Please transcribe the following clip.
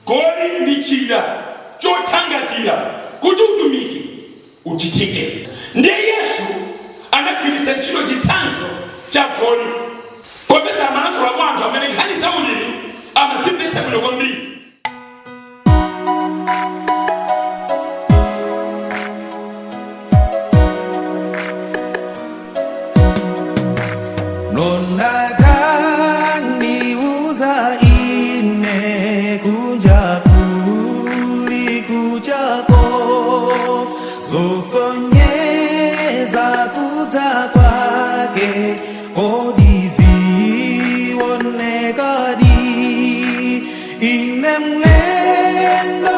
Goli ndi chida chothangatira kuti utumiki uchitike. Ndiye Yesu anagwiritsa ntchito chitsanzo cha goli popeza amalankhula kwa anthu amene nkhani za ulimi amazimvetsa bwino kwambiri. Mlonda tandiuza ine kunja kuli kuchako zosonyeza kudza kwake kodi zionekadi ine mlendo.